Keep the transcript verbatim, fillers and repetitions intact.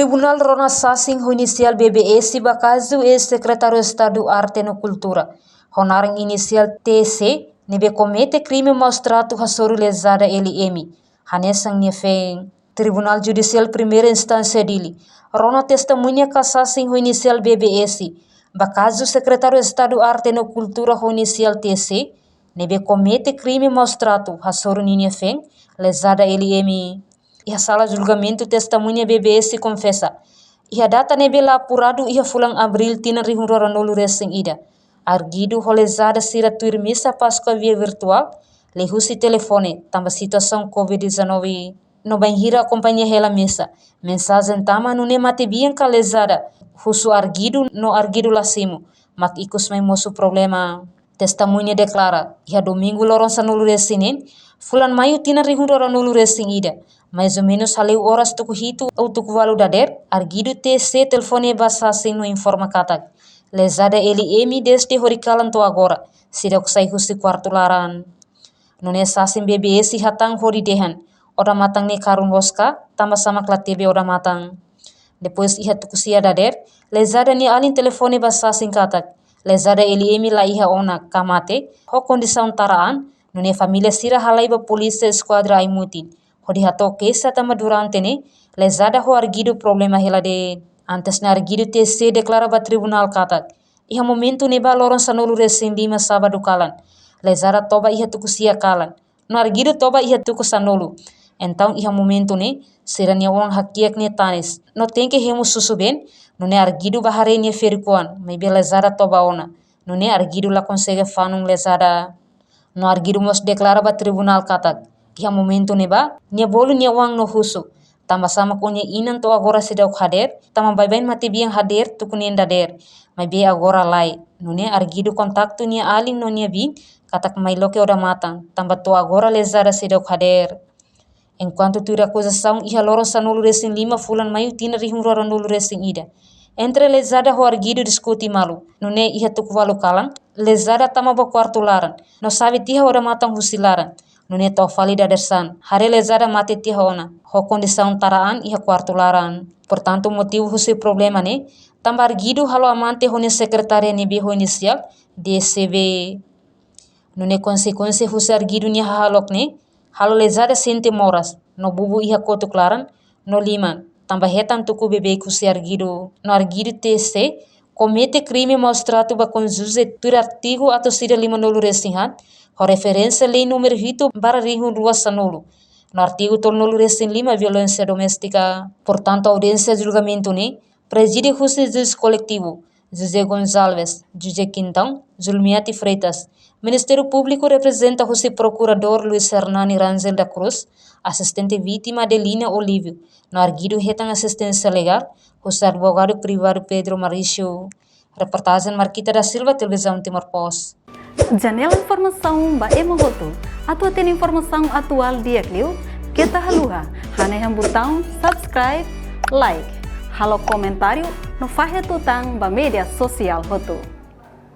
Tribunál rona sasin ho inisiál B B S ba kazu eis-sekretáriu Estadu Arte no Kultura, ho naran inisiál T C, ne'ebé komete krime maus tratu hasoru lezada L M, hanesan nia feen. Tribunál Judisiál Primeira Instánsia Dili rona testemuña ka sasin ho inisiál B B S ba kazu sekretáriu Estadu Arte no Kultura ho inisiál T C, ne'ebé komete krime maus tratu hasoru ninia feen, lezada L M. Iha sala julgamentu, testemuña B B S konfesa, iha data ne'ebé la apuradu iha fulan Abríl tinan rihun rua ruanulu resin ida, arguidu ho lezada sira tuir misa Páskua via virtuál, liuhusi telefone, tanba situasaun covid dezanove, no bainhira akompaña hela misa, mensajen tama nune'e matebian ka lezada husu arguidu no arguidu la simu, mak ikus mai mosu problema. Testemuña deklara, iha domingu loron sanulu resin neen, fulan Maiu tinan rihun rua ruanulu resin ida, mais ou menus hale'u oras tuku hitu ou tuku ualu dadeer, arguidu T C telefone ba sasin no informa katak lezada L M dezde horikalan to'o agora seidauk sai husi kuartu laran. Nune'e sasin B B S hatán hodi dehan, odamatan ne'e karun loos ka, tanba sá mak la tebe odamatan. Depois iha tuku sia dadeer, lezada nia alin telefone ba sasin katak lezada L M la iha ona ka mate, ho kondisaun tara an, nune'e família sira halai ba polísia eskuadra Aimutin hodi hato'o keixa tanba durante ne'e lezada ho arguidu problema hela de'it. Antes ne'e arguidu T C deklara ba tribunál katak iha momentu ne'ebá loron sanulu resin lima sábadu kalan, lezada toba iha tuku sia kalan, no arguidu toba iha tuku sanulu. Entaun iha momentu ne'e sira-nia oan hakiak nia tanis, no tenke hemu susubeen, nune'e arguidu bá haree nia ferik-oan, maibé lezada toba ona, nune'e arguidu la konsege fanun lezada. No arguidu mós deklara ba tribunál katak iha momentu ne'ebá nia bolu nia oan no husu, tanba sá mak ó-nia inan to'o agora seidauk hadeer, tanba baibain matebian hadeer tuku neen dadeer, maibé agora lae. Nune'e arguidu kontaktu nia alin no nia biin katak mai loke odamatan, tanba to'o agora lezada seidauk hadeer. Enkuantu tuir akuzasaun, iha loron sanulu resin lima fulan Maiu tinan rihun rua ruanulu resin ida, entre lezada ho arguidu diskute malu, nune'e iha tuku ualu kalan lezada tama ba kuartu laran, no xave tiha odamatan husi laran, nune'e to'o fali dadeer-saan haree lezada mate tiha ona, ho kondisaun tara an iha kuartu laran. Portantu motivu husi problema ne'e tanba arguidu halo amante ho nia sekretária ne'ebé ho inisiál D C B. Nune'e konsekuénsia husi arguidu nia hahalok ne'e, halo lezada sente moras, no bubu iha kotuk laran no liman, tanba hetan tuku beibeik husi arguidu. No arguidu T C komete krime maus tratu ba kónjuje tuir artigu atus ida limanulu resin haat, ho referénsia lei númeru hitu barra rihun rua sanulu, no artigu tolunulu resin lima, violénsia doméstika. Portantu audiénsia julgamentu ne'e prezide husi juís koletivu José Gonçalves, José Quintão, Zulmiati Freitas. Ministériu Públiku reprezenta husi Prokuradór Luis Hernani Rangel da Cruz, asistente vítima Adelina Olívio, no arguidu hetan asisténsia legál husi advogadu privadu Pedro Marício. Reportajen Marquita da Silva, Televizaun Timor Post. Janela informasaun ba ema hotu. Atu hatene informasaun atuál di'ak liu, keta haluha hanehan butaun subscribe, like, halo komentáriu no fahe tutan ba média sosiál hotu.